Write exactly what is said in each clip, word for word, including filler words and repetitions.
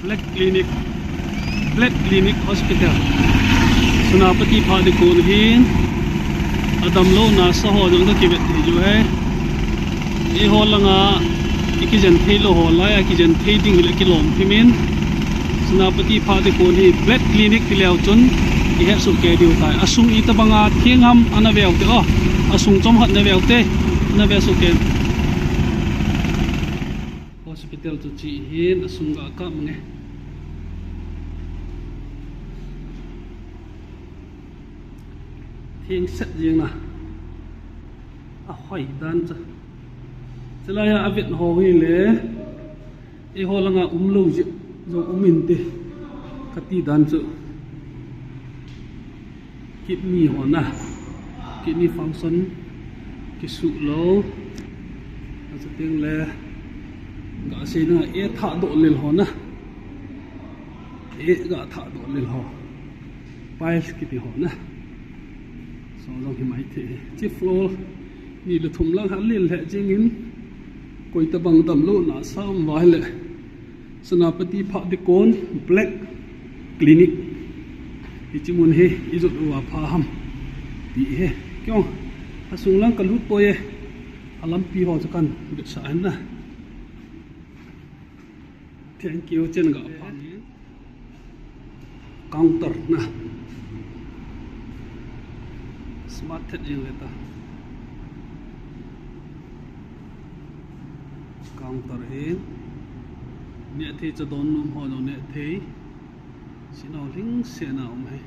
Black Clinic, Black Clinic Hospital. Senapati phat ding kon hin, adamlou nasa ho jong kakivet thei u ahi. Eiho langa ikijen theilou ho laiya kijen thei ding hile kilom thim in. Senapati phat ding kon hi Black Clinic tileu chun ihet soh kei diu tai. Asung itobanga theng ham ana veu te o. Asung chomkhat na veu te, na ve soh kei. Hospital chu hiche hin, asung ga kap mange. Theng set jeng na. Ahoi dan chu. Chulaiya avet ho hile, eiho langa umlou jeh jong um inte kati dan chu. Kidney ho na, kidney function kisuh lou. Achuteng le, gasei na, e thahdoh lel ho na. E ga thahdoh lel ho. Piles kiti ho na. So jong hi maithei. Hiche floor ni le thum lang ha lel lheh jeng in, koi tobang damlou nasa um uva hile, Senapati phat ding kon Black Clinic. Hiche mun hi ijot uva pha ham ti hi. Kei jong asung lang kalut poi e. Alampi ho chu kahin vetsah hen na. Thank you, chen ga pha. Counter na. Smart thet jeng le ta. Counter hin. Nehthei chu don nom ho jong nehthei. Sina lhingset na um e.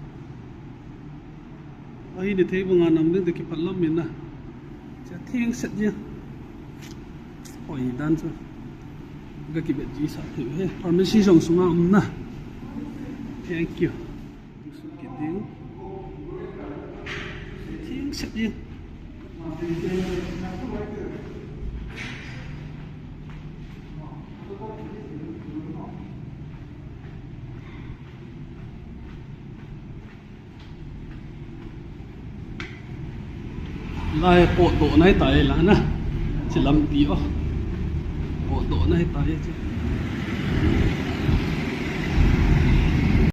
Ahi, nehthei banga nam ding te kiphat lam min na. Hiche theng set jeng. Hoi dan chu. Ga kibet jisah thei u ahi. Pharmacy jong sunga um na. Thank you. Kiting. Theng set jeng. Lai potdoh na hitai la na. Hiche lampi o. Potdoh na hitai hiche.